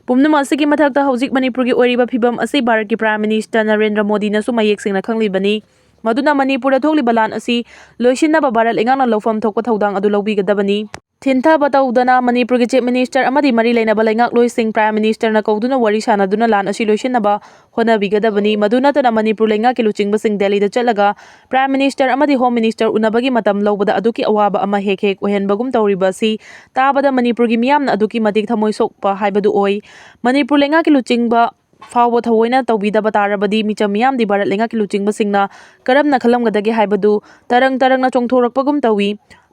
ꯄꯨꯝꯅꯃꯛ ꯑꯁꯤꯒꯤ ꯃꯊꯛꯇ ꯍꯧꯖꯤꯛ ꯃꯅꯤꯄꯨꯔꯒꯤ ꯑꯣꯏꯔꯤꯕ ꯐꯤꯕꯝ ꯑꯁꯤ ꯚꯥꯔꯠꯀꯤ Prime Minister ꯅꯔꯦꯟꯗ꯭ꯔ ꯃꯣꯗꯤꯅꯁꯨ ꯃꯌꯦꯛ ꯁꯦꯡꯅ ꯈꯪꯂꯤꯕꯅꯤ꯫ ꯃꯗꯨꯅ ꯃꯅꯤꯄꯨꯔꯗ ꯊꯣꯛꯂꯤꯕ ꯂꯥꯟ ꯑꯁꯤ ꯂꯣꯏꯁꯤꯟꯅꯕ ꯚꯥꯔꯠ ꯂꯩꯉꯥꯛꯅ ꯂꯧꯐꯝ ꯊꯣꯛꯄ ꯊꯧꯗꯥꯡ ꯑꯗꯨ ꯂꯧꯕꯤꯒꯗꯕꯅꯤ꯫ ꯊꯤꯟꯊꯕ ꯇꯧꯗꯅ ꯃꯅꯤꯄꯨꯔꯒꯤ Chief Minister ꯑꯃꯗꯤ ꯃꯔꯤ ꯂꯩꯅꯕ ꯂꯩꯉꯥꯛꯂꯣꯏꯁꯤꯡ Prime Ministerꯅ ꯀꯧꯗꯨꯅ ꯋꯥꯔꯤ ꯁꯥꯅꯗꯨꯅ ꯂꯥꯟ ꯑꯁꯤ ꯂꯣꯏꯁꯤꯟꯅꯕ ꯍꯣꯠꯅꯕꯤꯒꯗꯕꯅꯤ꯫ ꯃꯗꯨ ꯅꯠꯇꯅ ꯃꯅꯤꯄꯨꯔ ꯂꯩꯉꯥꯛꯀꯤ ꯂꯨꯆꯤꯡꯕꯁꯤꯡ ꯗꯦꯜꯂꯤꯗ ꯆꯠꯂꯒ Prime Minister ꯑꯃꯗꯤ Home Minister ꯎꯅꯕꯒꯤ ꯃꯇꯝ ꯂꯧꯕꯗ ꯑꯗꯨꯛꯀꯤ ꯑꯋꯥꯕ ꯑꯃ ꯍꯦꯛ ꯍꯦꯛ ꯑꯣꯏꯍꯟꯕꯒꯨꯝ ꯇꯧꯔꯤꯕ ꯑꯁꯤ ꯇꯥꯕꯗ ꯃꯅꯤꯄꯨꯔꯒꯤ ꯃꯤꯌꯥꯝꯅ ꯑꯗꯨꯛꯀꯤ ꯃꯇꯤꯛ ꯊꯃꯣꯏ ꯁꯣꯛꯄ ꯍꯥꯏꯕꯗꯨ ꯑꯣꯏ꯫ ꯃꯅꯤꯄꯨꯔ ꯂꯩꯉꯥꯛꯀꯤ ꯂꯨꯆꯤꯡꯕ ꯐꯥꯎꯕ ꯊꯑꯣꯏꯅ ꯇꯧꯕꯤꯗꯕ ꯇꯥꯔꯕꯗꯤ ꯃꯤꯆꯝ ꯃꯤꯌꯥꯝꯗꯤ ꯚꯥꯔꯠ ꯂꯩꯉꯥꯛꯀꯤ ꯂꯨꯆꯤꯡꯕꯁꯤꯡꯅ ꯀꯔꯝꯅ ꯈꯜꯂꯝꯒꯗꯒꯦ ꯍꯥꯏꯕꯗꯨ ꯇꯔꯪ ꯇꯔꯪꯅ ꯆꯣꯡꯊꯣꯔꯛꯄꯒꯨꯝ ꯇꯧꯏ꯫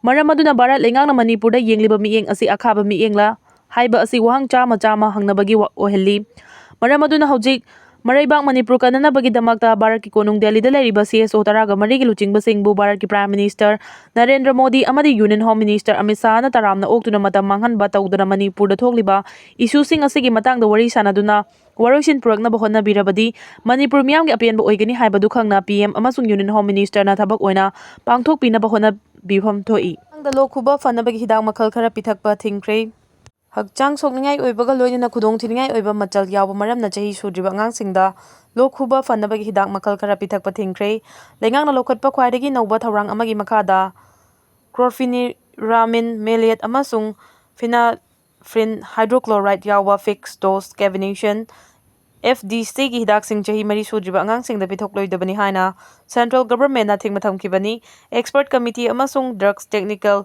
ꯃꯔꯝ ꯑꯗꯨꯅ ꯚꯥꯔꯠ ꯂꯩꯉꯥꯛꯅ ꯃꯅꯤꯄꯨꯔꯗ ꯌꯦꯡꯂꯤꯕ ꯃꯤꯠꯌꯦꯡ ꯑꯁꯤ ꯑꯈꯥꯕ ꯃꯤꯠꯌꯦꯡꯂ ꯍꯥꯏꯕ ꯑꯁꯤ ꯋꯥꯍꯪ ꯆꯥꯝꯃ ꯆꯥꯝꯃ ꯍꯪꯅꯕꯒꯤ ꯋꯥ-, ꯑꯣꯏꯍꯜꯂꯤ꯫ ꯃꯔꯝ ꯑꯗꯨꯅ ꯍꯧꯖꯤꯛ ꯃꯔꯩꯕꯥꯛ ꯃꯅꯤꯄꯨꯔ ꯀꯟꯅꯅꯕꯒꯤꯗꯃꯛꯇ ꯚꯥꯔꯠꯀꯤ ꯀꯣꯅꯨꯡ ꯗꯦꯜꯂꯤꯗ ꯂꯩꯔꯤꯕ CSO ꯇꯔꯥꯒ ꯃꯔꯤꯒꯤ ꯂꯨꯆꯤꯡꯕꯁꯤꯡꯕꯨ ꯚꯥꯔꯠꯀꯤ Prime Minister ꯅꯔꯦꯟꯗ꯭ꯔ ꯃꯣꯗꯤ ꯑꯃꯗꯤ Union Home Minister ꯑꯃꯤꯠ ꯁꯥꯍꯅ ꯇꯔꯥꯝꯅ ꯑꯣꯛꯇꯨꯅ ꯃꯇꯝ ꯃꯥꯡꯍꯟꯕ ꯇꯧꯗꯅ ꯃꯅꯤꯄꯨꯔꯗ ꯊꯣꯛꯂꯤꯕ issueꯁꯤꯡ ꯑꯁꯤꯒꯤ ꯃꯇꯥꯡꯗ ꯋꯥꯔꯤ ꯁꯥꯅꯗꯨꯅ ꯋꯥꯔꯣꯏꯁꯤꯟ ꯄꯨꯔꯛꯅꯕ ꯍꯣꯠꯅꯕꯤꯔꯕꯗꯤ ꯃꯅꯤꯄꯨꯔ ꯃꯤꯌꯥꯝꯒꯤ ꯑꯄꯦꯟꯕ ꯑꯣꯏꯒꯅꯤ ꯍꯥꯏꯕꯗꯨ ꯈꯪꯅ P M ꯑꯃꯁꯨꯡ Union Home Ministerꯅ ꯊꯕꯛ ꯑꯣꯏꯅ ꯄꯥꯡꯊꯣꯛꯄꯤꯅꯕ ꯍꯣꯠꯅꯕꯤꯐꯝ ꯊꯣꯛꯏ꯫ ꯑꯉꯥꯡꯗ ꯂꯣꯛ ꯈꯨꯕ ꯐꯅꯕꯒꯤ ꯍꯤꯗꯥꯛ ꯃꯈꯜ ꯈꯔ ꯄꯤꯊꯛꯄ ꯊꯤꯡꯈ꯭ꯔꯦ꯫ ꯍꯛꯆꯥꯡ ꯁꯣꯛꯅꯤꯡꯉꯥꯏ ꯑꯣꯏꯕꯒ ꯂꯣꯏꯅꯅ ꯈꯨꯗꯣꯡꯊꯤꯅꯤꯡꯉꯥꯏ ꯑꯣꯏꯕ ꯃꯆꯜ ꯌꯥꯎꯕ ꯃꯔꯝꯅ ꯆꯍꯤ ꯁꯨꯗ꯭ꯔꯤꯕ ꯑꯉꯥꯡꯁꯤꯡꯗ ꯂꯣꯛ ꯈꯨꯕ ꯐꯅꯕꯒꯤ ꯍꯤꯗꯥꯛ ꯃꯈꯜ ꯈꯔ ꯄꯤꯊꯛꯄ ꯊꯤꯡꯈ꯭ꯔꯦ꯫ ꯂꯩꯉꯥꯛꯅ ꯂꯧꯈꯠꯄ ꯈ꯭ꯋꯥꯏꯗꯒꯤ ꯅꯧꯕ ꯊꯧꯔꯥꯡ ꯑꯃꯒꯤ ꯃꯈꯥꯗ chlorpheniramine maleate ꯑꯃꯁꯨꯡ phenelphrin hydrochloride ꯌꯥꯎꯕ fixed dose cavitation F D ꯁꯤꯒꯤ ꯍꯤꯗꯥꯛꯁꯤꯡ ꯆꯍꯤ ꯃꯔꯤ ꯁꯨꯗ꯭ꯔꯤꯕ ꯑꯉꯥꯡꯁꯤꯡꯗ ꯄꯤꯊꯣꯛꯂꯣꯏꯗꯕꯅꯤ ꯍꯥꯏꯅ Central Governmentꯅ ꯑꯊꯤꯡꯕ ꯊꯝꯈꯤꯕꯅꯤ꯫ Expert Committee ꯑꯃꯁꯨꯡ Drugs Technical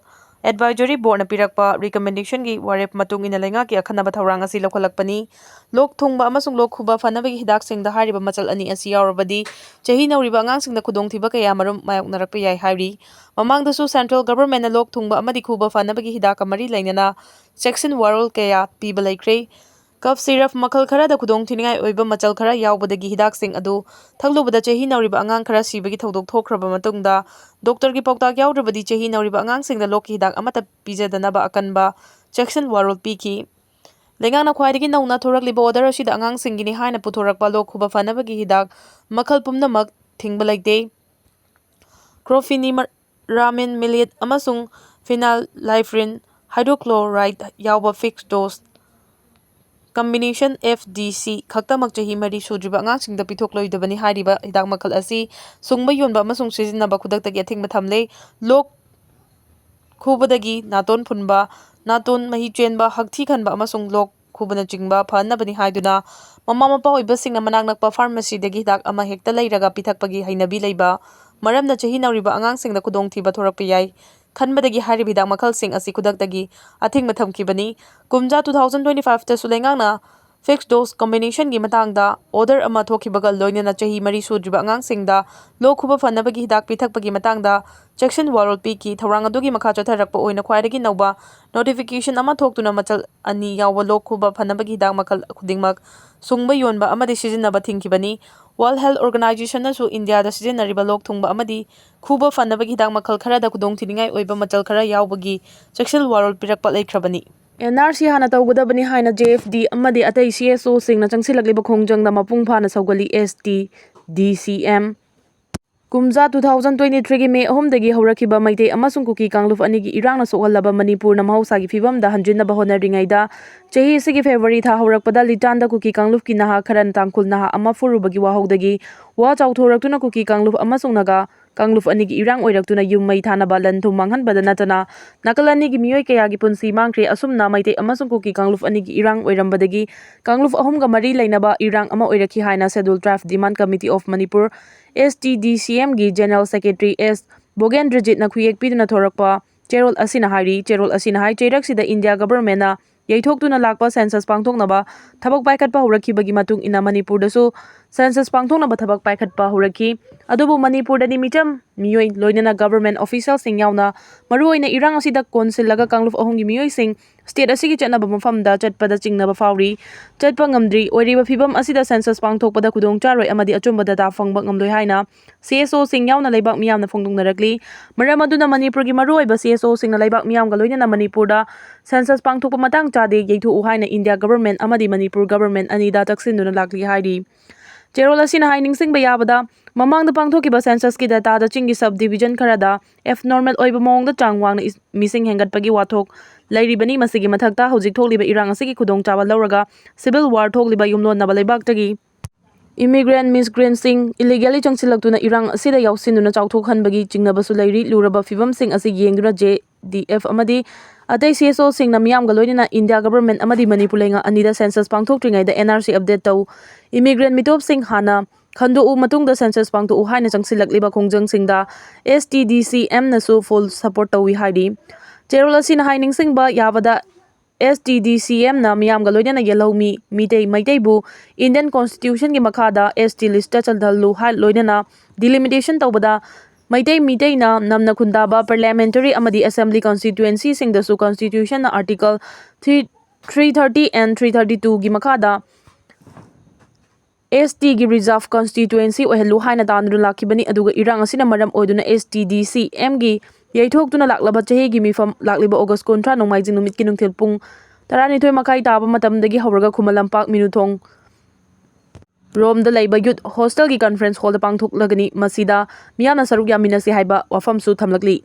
Advisory Boardꯅ ꯄꯤꯔꯛꯄ recommendationꯒꯤ ꯋꯥꯔꯦꯞ ꯃꯇꯨꯡ ꯏꯟꯅ ꯂꯩꯉꯥꯛꯀꯤ ꯑꯈꯟꯅꯕ ꯊꯧꯔꯥꯡ ꯑꯁꯤ ꯂꯧꯈꯠꯂꯛꯄꯅꯤ꯫ ꯂꯣꯛ ꯊꯨꯡꯕ ꯑꯃꯁꯨꯡ ꯂꯣꯛ ꯈꯨꯕ ꯐꯅꯕꯒꯤ ꯍꯤꯗꯥꯛꯁꯤꯡꯗ ꯍꯥꯏꯔꯤꯕ ꯃꯆꯜ ꯑꯅꯤ ꯑꯁꯤ ꯌꯥꯎꯔꯕꯗꯤ ꯆꯍꯤ ꯅꯧꯔꯤꯕ ꯑꯉꯥꯡꯁꯤꯡꯗ ꯈꯨꯗꯣꯡꯊꯤꯕ ꯀꯌꯥ ꯃꯔꯨꯝ ꯃꯥꯌꯣꯛꯅꯔꯛꯄ ꯌꯥꯏ ꯍꯥꯏꯔꯤ꯫ ꯃꯃꯥꯡꯗꯁꯨ Central Governmentꯅ ꯂꯣꯛ ꯊꯨꯡꯕ ꯑꯃꯗꯤ ꯈꯨꯕ ꯐꯅꯕꯒꯤ ꯍꯤꯗꯥꯛꯀ ꯃꯔꯤ ꯂꯩꯅꯅ ꯆꯦꯛꯁꯤꯟ ꯋꯥꯔꯣꯜ ꯀꯌꯥ ꯄꯤꯕ ꯂꯩꯈ꯭ꯔꯦ꯫ Cough syrup ꯃꯈꯜ ꯈꯔꯗ ꯈꯨꯗꯣꯡꯊꯤꯅꯤꯡꯉꯥꯏ ꯑꯣꯏꯕ ꯃꯆꯜ ꯈꯔ ꯌꯥꯎꯕꯗꯒꯤ ꯍꯤꯗꯥꯛꯁꯤꯡ ꯑꯗꯨ ꯊꯛꯂꯨꯕꯗ ꯆꯍꯤ ꯅꯧꯔꯤꯕ ꯑꯉꯥꯡ ꯈꯔ ꯁꯤꯕꯒꯤ ꯊꯧꯗꯣꯛ ꯊꯣꯛꯈ꯭ꯔꯕ ꯃꯇꯨꯡꯗ, ꯗꯣꯛꯇꯔꯒꯤ ꯄꯥꯎꯇꯥꯛ ꯌꯥꯎꯗ꯭ꯔꯕꯗꯤ ꯆꯍꯤ ꯅꯧꯔꯤꯕ ꯑꯉꯥꯡꯁꯤꯡꯗ ꯂꯣꯛꯀꯤ ꯍꯤꯗꯥꯛ ꯑꯃꯠꯇ ꯄꯤꯖꯗꯅꯕ ꯑꯀꯟꯕ ꯆꯦꯛꯁꯤꯟ ꯋꯥꯔꯣꯜ ꯄꯤꯈꯤ꯫ ꯂꯩꯉꯥꯛꯅ ꯈ꯭ꯋꯥꯏꯗꯒꯤ ꯅꯧꯅ ꯊꯣꯔꯛꯂꯤꯕ order ꯑꯁꯤꯗ ꯑꯉꯥꯡꯁꯤꯡꯒꯤꯅꯤ ꯍꯥꯏꯅ ꯄꯨꯊꯣꯔꯛꯄ ꯂꯣꯛ ꯈꯨꯕ ꯐꯅꯕꯒꯤ ꯍꯤꯗꯥꯛ ꯃꯈꯜ ꯄꯨꯝꯅꯃꯛ ꯊꯤꯡꯕ ꯂꯩꯇꯦ꯫ Chlorpheniramine millet ꯑꯃꯁꯨꯡ phenylephrine hydrochloride ꯌꯥꯎꯕ fixed dose combination F D C ꯈꯛꯇꯃꯛ ꯆꯍꯤ ꯃꯔꯤ ꯁꯨꯗ꯭ꯔꯤꯕ ꯑꯉꯥꯡꯁꯤꯡꯗ ꯄꯤꯊꯣꯛꯂꯣꯏꯗꯕꯅꯤ ꯍꯥꯏꯔꯤꯕ ꯍꯤꯗꯥꯛ ꯃꯈꯜ ꯑꯁꯤ ꯁꯨꯡꯕ ꯌꯣꯟꯕ ꯑꯃꯁꯨꯡ ꯁꯤꯖꯤꯟꯅꯕ ꯈꯨꯗꯛꯇꯒꯤ ꯑꯊꯤꯡꯕ ꯊꯝꯂꯦ꯫ ꯂꯣꯛ ꯈꯨꯕꯗꯒꯤ ꯅꯥꯇꯣꯟ ꯐꯨꯟꯕ, ꯅꯥꯇꯣꯟ ꯃꯍꯤ ꯆꯦꯟꯕ, ꯍꯛꯊꯤ ꯈꯟꯕ ꯑꯃꯁꯨꯡ ꯂꯣꯛ ꯈꯨꯕꯅꯆꯤꯡꯕ ꯐꯅꯕꯅꯤ ꯍꯥꯏꯗꯨꯅ ꯃꯃꯥ ꯃꯄꯥ ꯑꯣꯏꯕꯁꯤꯡꯅ ꯃꯅꯥꯛ ꯅꯛꯄ pharmacyꯗꯒꯤ ꯍꯤꯗꯥꯛ ꯑꯃ ꯍꯦꯛꯇ ꯂꯩꯔꯒ ꯄꯤꯊꯛꯄꯒꯤ ꯍꯩꯅꯕꯤ ꯂꯩꯕ ꯃꯔꯝꯅ ꯆꯍꯤ ꯅꯧꯔꯤꯕ ꯑꯉꯥꯡꯁꯤꯡꯗ ꯈꯨꯗꯣꯡꯊꯤꯕ ꯊꯣꯔꯛꯄ ꯌꯥꯏ ꯈꯟꯕꯗꯒꯤ ꯍꯥꯏꯔꯤꯕ ꯍꯤꯗꯥꯛ ꯃꯈꯜꯁꯤꯡ ꯑꯁꯤ ꯈꯨꯗꯛꯇꯒꯤ ꯑꯊꯤꯡꯕ ꯊꯝꯈꯤꯕꯅꯤ꯫ ꯀꯨꯝꯖꯥ two thousand twenty fiveꯇꯁꯨ ꯂꯩꯉꯥꯛꯅ fixed dose combinationꯒꯤ ꯃꯇꯥꯡꯗ order ꯑꯃ ꯊꯣꯛꯈꯤꯕꯒ ꯂꯣꯏꯅꯅ ꯆꯍꯤ ꯃꯔꯤ ꯁꯨꯗ꯭ꯔꯤꯕ ꯑꯉꯥꯡꯁꯤꯡꯗ ꯂꯣꯛ ꯈꯨꯕ ꯐꯅꯕꯒꯤ ꯍꯤꯗꯥꯛ ꯄꯤꯊꯛꯄꯒꯤ ꯃꯇꯥꯡꯗ ꯆꯦꯛꯁꯤꯟ ꯋꯥꯔꯣꯜ ꯄꯤꯈꯤ꯫ ꯊꯧꯔꯥꯡ ꯑꯗꯨꯒꯤ ꯃꯈꯥ ꯆꯠꯊꯔꯛꯄ ꯑꯣꯏꯅ ꯈ꯭ꯋꯥꯏꯗꯒꯤ ꯅꯧꯕ notification ꯑꯃ ꯊꯣꯛꯇꯨꯅ ꯃꯆꯜ ꯑꯅꯤ ꯌꯥꯎꯕ ꯂꯣꯛ ꯈꯨꯕ ꯐꯅꯕꯒꯤ ꯍꯤꯗꯥꯛ ꯃꯈꯜ ꯈꯨꯗꯤꯡꯃꯛ ꯁꯨꯡꯕ ꯌꯣꯟꯕ ꯑꯃꯗꯤ ꯁꯤꯖꯤꯟꯅꯕ ꯊꯤꯡꯈꯤꯕꯅꯤ꯫ World Health Organizationꯅꯁꯨ ꯏꯟꯗꯤꯌꯥꯗ ꯁꯤꯖꯤꯟꯅꯔꯤꯕ ꯂꯣꯛ ꯊꯨꯡꯕ ꯑꯃꯗꯤ ꯈꯨꯕ ꯐꯅꯕꯒꯤ ꯍꯤꯗꯥꯛ ꯃꯈꯜ ꯈꯔꯗ ꯈꯨꯗꯣꯡꯊꯤꯅꯤꯡꯉꯥꯏ ꯑꯣꯏꯕ ꯃꯆꯜ ꯈꯔ ꯌꯥꯎꯕꯒꯤ ꯆꯦꯛꯁꯤꯟ ꯋꯥꯔꯣꯜ ꯄꯤꯔꯛꯄ ꯂꯩꯈ꯭ꯔꯕꯅꯤ꯫ N R C ꯍꯥꯟꯅ ꯇꯧꯒꯗꯕꯅꯤ ꯍꯥꯏꯅ J F D ꯑꯃꯗꯤ ꯑꯇꯩ C S Oꯁꯤꯡꯅ ꯆꯪꯁꯤꯜꯂꯛꯂꯤꯕ ꯈꯣꯡꯖꯪꯗ ꯃꯄꯨꯡ ꯐꯥꯅ ꯁꯧꯒꯠꯂꯤ꯫ S T D C M꯫ ꯀꯨꯝꯖꯥ two thousand twenty threeꯒꯤ May ꯑꯍꯨꯝꯗꯒꯤ ꯍꯧꯔꯛꯈꯤꯕ ꯃꯩꯇꯩ ꯑꯃꯁꯨꯡ ꯀꯨꯀꯤ ꯀꯥꯡꯂꯨꯞ ꯑꯅꯤꯒꯤ ꯏꯔꯥꯡꯅ ꯁꯣꯛꯍꯜꯂꯕ ꯃꯅꯤꯄꯨꯔꯅ ꯃꯍꯧꯁꯥꯒꯤ ꯐꯤꯕꯝꯗ ꯍꯟꯖꯤꯟꯅꯕ ꯍꯣꯠꯅꯔꯤꯉꯩꯗ, ꯆꯍꯤ ꯑꯁꯤꯒꯤ February ꯊꯥ ꯍꯧꯔꯛꯄꯗ ꯂꯤꯇꯥꯟꯗ ꯀꯨꯀꯤ ꯀꯥꯡꯂꯨꯞꯀꯤ ꯅꯍꯥ ꯈꯔꯅ ꯇꯥꯡꯈꯨꯜ ꯅꯍꯥ ꯑꯃ ꯐꯨꯔꯨꯕꯒꯤ ꯋꯥꯍꯧꯗꯒꯤ ꯋꯥ ꯆꯥꯎꯊꯣꯔꯛꯇꯨꯅ ꯀꯨꯀꯤ ꯀꯥꯡꯂꯨꯞ ꯑꯃꯁꯨꯡ ꯅꯥꯒꯥ ꯀꯥꯡꯂꯨꯞ ꯑꯅꯤꯒꯤ ꯏꯔꯥꯡ ꯑꯣꯏꯔꯛꯇꯨꯅ ꯌꯨꯝ ꯃꯩ ꯊꯥꯅꯕ, ꯂꯟ ꯊꯨꯝ ꯃꯥꯡꯍꯟꯕꯗ ꯅꯠꯇꯅ ꯅꯥꯀꯜ ꯑꯅꯤꯒꯤ ꯃꯤꯑꯣꯏ ꯀꯌꯥꯒꯤ ꯄꯨꯟꯁꯤ ꯃꯥꯡꯈ꯭ꯔꯦ꯫ ꯑꯁꯨꯝꯅ ꯃꯩꯇꯩ ꯑꯃꯁꯨꯡ ꯀꯨꯀꯤ ꯀꯥꯡꯂꯨꯞ ꯑꯅꯤꯒꯤ ꯏꯔꯥꯡ ꯑꯣꯏꯔꯝꯕꯗꯒꯤ ꯀꯥꯡꯂꯨꯞ ꯑꯍꯨꯝꯒ ꯃꯔꯤ ꯂꯩꯅꯕ ꯏꯔꯥꯡ ꯑꯃ ꯑꯣꯏꯔꯛꯈꯤ ꯍꯥꯏꯅ Scheduled Tribe Demand Committee of Manipur, S T D C M, ꯒꯤ General Secretary S ꯕꯣꯒꯦꯟꯗ꯭ꯔꯖꯤꯠꯅ ꯈꯨꯌꯦꯛ ꯄꯤꯗꯨꯅ ꯊꯣꯔꯛꯄ ꯆꯦꯔꯣꯜ ꯑꯁꯤꯅ ꯍꯥꯏꯔꯤ꯫ ꯆꯦꯔꯣꯜ ꯑꯁꯤꯅ ꯍꯥꯏ, ꯆꯩꯔꯛꯁꯤꯗ ꯏꯟꯗꯤꯌꯥ ꯒꯚꯔꯟꯃꯦꯟꯠꯅ ꯌꯩꯊꯣꯛꯇꯨꯅ ꯂꯥꯛꯄ ꯁꯦꯟꯁꯁ ꯄꯥꯡꯊꯣꯛꯅꯕ ꯊꯕꯛ ꯄꯥꯏꯈꯠꯄ ꯍꯧꯔꯛꯈꯤꯕꯒꯤ ꯃꯇꯨꯡ ꯏꯟꯅ ꯃꯅꯤꯄꯨꯔꯗꯁꯨ ꯁꯦꯟꯁꯁ ꯄꯥꯡꯊꯣꯛꯅꯕ ꯊꯕꯛ ꯄꯥꯏꯈꯠꯄ ꯍꯧꯔꯛꯈꯤ꯫ ꯑꯗꯨꯕꯨ ꯃꯅꯤꯄꯨꯔꯗꯗꯤ ꯃꯤꯆꯝ ꯃꯤꯑꯣꯏ, ꯂꯣꯏꯅꯅ ꯒꯚꯔꯟꯃꯦꯟꯠ ꯑꯣꯐꯤꯁꯤꯌꯦꯜꯁꯤꯡ ꯌꯥꯎꯅ ꯃꯔꯨꯑꯣꯏꯅ ꯏꯔꯥꯡ ꯑꯁꯤꯗ ꯀꯣꯟꯁꯤꯜꯂꯒ ꯀꯥꯡꯂꯨꯞ ꯑꯍꯨꯝꯒꯤ ꯃꯤꯑꯣꯏꯁꯤꯡ ꯁ꯭ꯇꯦꯠ ꯑꯁꯤꯒꯤ ꯆꯠꯅꯕ ꯃꯐꯝꯗ ꯆꯠꯄꯗ ꯆꯤꯡꯅꯕ ꯐꯥꯎꯔꯤ꯫ ꯆꯠꯄ ꯉꯝꯗ꯭ꯔꯤ꯫ ꯑꯣꯏꯔꯤꯕ ꯐꯤꯕꯝ ꯑꯁꯤꯗ ꯁꯦꯟꯁꯁ ꯄꯥꯡꯊꯣꯛꯄꯗ ꯈꯨꯗꯣꯡ ꯆꯥꯔꯣꯏ ꯑꯃꯗꯤ ꯑꯆꯨꯝꯕ ꯗꯇꯥ ꯐꯪꯕ ꯉꯝꯂꯣꯏ ꯍꯥꯏꯅ C S O ꯁꯤꯡ ꯌꯥꯎꯅ ꯂꯩꯕꯥꯛ ꯃꯤꯌꯥꯝꯅ ꯐꯣꯡꯗꯣꯛꯅꯔꯛꯂꯤ꯫ ꯃꯔꯝ ꯑꯗꯨꯅ ꯃꯅꯤꯄꯨꯔꯒꯤ ꯃꯔꯨꯑꯣꯏꯕ C S O ꯁꯤꯡꯅ ꯂꯩꯕꯥꯛ ꯃꯤꯌꯥꯝꯒ ꯂꯣꯏꯅꯅ ꯃꯅꯤꯄꯨꯔꯗ ꯁꯦꯟꯁꯁ ꯄꯥꯡꯊꯣꯛꯄ ꯃꯇꯥꯡ ꯆꯥꯗꯦ, ꯌꯩꯊꯣꯛꯎ ꯍꯥꯏꯅ ꯏꯟꯗꯤꯌꯥ ꯒꯚꯔꯟꯃꯦꯟꯠ ꯑꯃꯗꯤ ꯃꯅꯤꯄꯨꯔ ꯒꯚꯔꯟꯃꯦꯟꯠ ꯑꯅꯤꯗ ꯇꯛꯁꯤꯟꯗꯨꯅ ꯂꯥꯛꯂꯤ ꯍꯥꯏꯔꯤ꯫ ꯆꯦꯔꯣꯜ ꯑꯁꯤꯅ ꯍꯥꯏ, ꯅꯤꯡꯁꯤꯡꯕ ꯌꯥꯕꯗ, ꯃꯃꯥꯡꯗ ꯄꯥꯡꯊꯣꯛꯈꯤꯕ ꯁꯦꯟꯁꯁꯀꯤ ꯗꯇꯥꯗ ꯆꯤꯡꯒꯤ ꯁꯕ ꯗꯤꯚꯤꯖꯟ ꯈꯔꯗ ꯑꯦꯕꯅꯣꯔꯃꯦꯜ ꯑꯣꯏꯕ ꯃꯑꯣꯡꯗ ꯆꯥꯡ ꯋꯥꯡꯅ ꯏꯁ-, ꯃꯤꯁꯤꯡ ꯍꯦꯟꯒꯠꯄꯒꯤ ꯋꯥꯊꯣꯛ ꯂꯩꯔꯤꯕꯅꯤ꯫ ꯃꯁꯤꯒꯤ ꯃꯊꯛꯇ ꯍꯧꯖꯤꯛ ꯊꯣꯛꯂꯤꯕ ꯏꯔꯥꯡ ꯑꯁꯤꯒꯤ ꯈꯨꯗꯣꯡꯆꯥꯕ ꯂꯧꯔꯒ ꯁꯤꯚꯤꯜ ꯋꯥꯔ ꯊꯣꯛꯂꯤꯕ ꯌꯨꯝꯂꯣꯟꯅꯕ ꯂꯩꯕꯥꯛꯇꯒꯤ ꯏꯃꯤꯒ꯭ꯔꯦꯟꯠ, ꯃꯤꯁꯒ꯭ꯔꯦꯟꯠꯁꯤꯡ ꯏꯂꯤꯒꯦꯜꯂꯤ ꯆꯪꯁꯤꯜꯂꯛꯇꯨꯅ ꯏꯔꯥꯡ ꯑꯁꯤꯗ ꯌꯥꯎꯁꯤꯟꯗꯨꯅ ꯆꯥꯎꯊꯣꯛꯍꯟꯕꯒꯤ ꯆꯤꯡꯅꯕꯁꯨ ꯂꯩꯔꯤ꯫ ꯂꯨꯔꯕ ꯐꯤꯕꯝꯁꯤꯡ ꯑꯁꯤ ꯌꯦꯡꯗꯨꯅ J D F ꯑꯃꯗꯤ ꯑꯇꯩ C S O ꯁꯤꯡꯅ ꯃꯤꯌꯥꯝꯒ ꯂꯣꯏꯅꯅ ꯏꯟꯗꯤꯌꯥ ꯒꯚꯔꯟꯃꯦꯟꯠ ꯑꯃꯗꯤ ꯃꯅꯤꯄꯨꯔ ꯂꯩꯉꯥꯛ ꯑꯅꯤꯗ ꯁꯦꯟꯁꯁ ꯄꯥꯡꯊꯣꯛꯇ꯭ꯔꯤꯉꯩꯗ N R C ꯑꯞꯗꯦꯠ ꯇꯧ, ꯏꯃꯤꯒ꯭ꯔꯦꯟꯠ ꯃꯤꯇꯣꯞꯁꯤꯡ ꯍꯥꯟꯅ ꯈꯟꯗꯣꯛꯎ, ꯃꯇꯨꯡꯗ ꯁꯦꯟꯁꯁ ꯄꯥꯡꯊꯣꯛꯎ ꯍꯥꯏꯅ ꯆꯪꯁꯤꯜꯂꯛꯂꯤꯕ ꯈꯣꯡꯖꯪꯁꯤꯡꯗ S T D C M ꯅꯁꯨ ꯐꯨꯜ ꯁꯄꯣꯔꯠ ꯇꯧꯏ ꯍꯥꯏꯔꯤ꯫ ꯆꯦꯔꯣꯜ ꯑꯁꯤꯅ ꯍꯥꯏ, ꯅꯤꯡꯁꯤꯡꯕ ꯌꯥꯕꯗ, S T D C M ꯅ ꯃꯤꯌꯥꯝꯒ ꯂꯣꯏꯅꯅ ꯌꯦꯜꯍꯧꯃꯤ ꯃꯤꯇꯩ ꯃꯩꯇꯩꯕꯨ ꯏꯟꯗꯤꯌꯟ ꯀꯣꯟꯁꯇꯤꯇ꯭ꯌꯨꯁꯟꯒꯤ ꯃꯈꯥꯗ S T ꯂꯤꯁꯇ ꯆꯜꯍꯜꯂꯨ ꯍꯥꯏ, ꯂꯣꯏꯅꯅ ꯗꯤꯂꯤꯃꯤꯇꯦꯁꯟ ꯇꯧꯕꯗ ꯃꯩꯇꯩ ꯃꯤꯇꯩꯅ ꯅꯝꯅ ꯈꯨꯟꯗꯥꯕ ꯄꯥꯔꯂꯤꯌꯥꯃꯦꯟꯇꯔꯤ ꯑꯃꯗꯤ ꯑꯦꯁꯦꯝꯕ꯭ꯂꯤ ꯀꯟꯁꯇꯤꯇ꯭ꯌꯨꯑꯦꯟꯁꯤꯁꯤꯡꯗꯁꯨ ꯀꯟꯁꯇꯤꯇ꯭ꯌꯨꯁꯟꯅ article three, three thirty and three thirty two ꯒꯤ ꯃꯈꯥꯗ S T ꯒꯤ ꯔꯤꯖꯥꯔꯚ ꯀꯟꯁꯇꯤꯇ꯭ꯌꯨꯑꯦꯟꯁꯤ ꯑꯣꯏꯍꯜꯂꯨ ꯍꯥꯏꯅ ꯇꯥꯟꯗꯨꯅ ꯂꯥꯛꯈꯤꯕꯅꯤ꯫ ꯑꯗꯨꯒ ꯏꯔꯥꯡ ꯑꯁꯤꯅ ꯃꯔꯝ ꯑꯣꯏꯗꯨꯅ S T D C M ꯒꯤ ꯌꯩꯊꯣꯛꯇꯨꯅ ꯂꯥꯛꯂꯕ ꯆꯍꯤꯒꯤ ꯃꯤꯐꯝ ꯂꯥꯛꯂꯤꯕ ꯑꯣꯒꯁ ꯀꯨꯟꯊ꯭ꯔꯥ ꯅꯣꯡꯃꯥꯏꯖꯤꯡ ꯅꯨꯃꯤꯠꯀꯤ ꯅꯨꯡꯊꯤꯜ ꯄꯨꯡ ꯇꯔꯥꯅꯤꯊꯣꯏ ꯃꯈꯥꯏ ꯇꯥꯕ ꯃꯇꯝꯗꯒꯤ ꯍꯧꯔꯒ ꯈꯨꯃꯟ ꯂꯝꯄꯥꯛ ꯃꯤꯅꯨꯊꯣꯡ ꯔꯣꯝꯗ ꯂꯩꯕ ꯌꯨꯠ ꯍꯣꯁꯇꯦꯜꯒꯤ ꯀꯟꯐ꯭ꯔꯦꯟꯁ ꯍꯣꯜꯗ ꯄꯥꯡꯊꯣꯛꯂꯒꯅꯤ꯫ ꯃꯁꯤꯗ ꯃꯤꯌꯥꯝꯅ ꯁꯔꯨꯛ ꯌꯥꯃꯤꯟꯅꯁꯤ ꯍꯥꯏꯕ ꯋꯥꯐꯝꯁꯨ ꯊꯝꯂꯛꯂꯤ꯫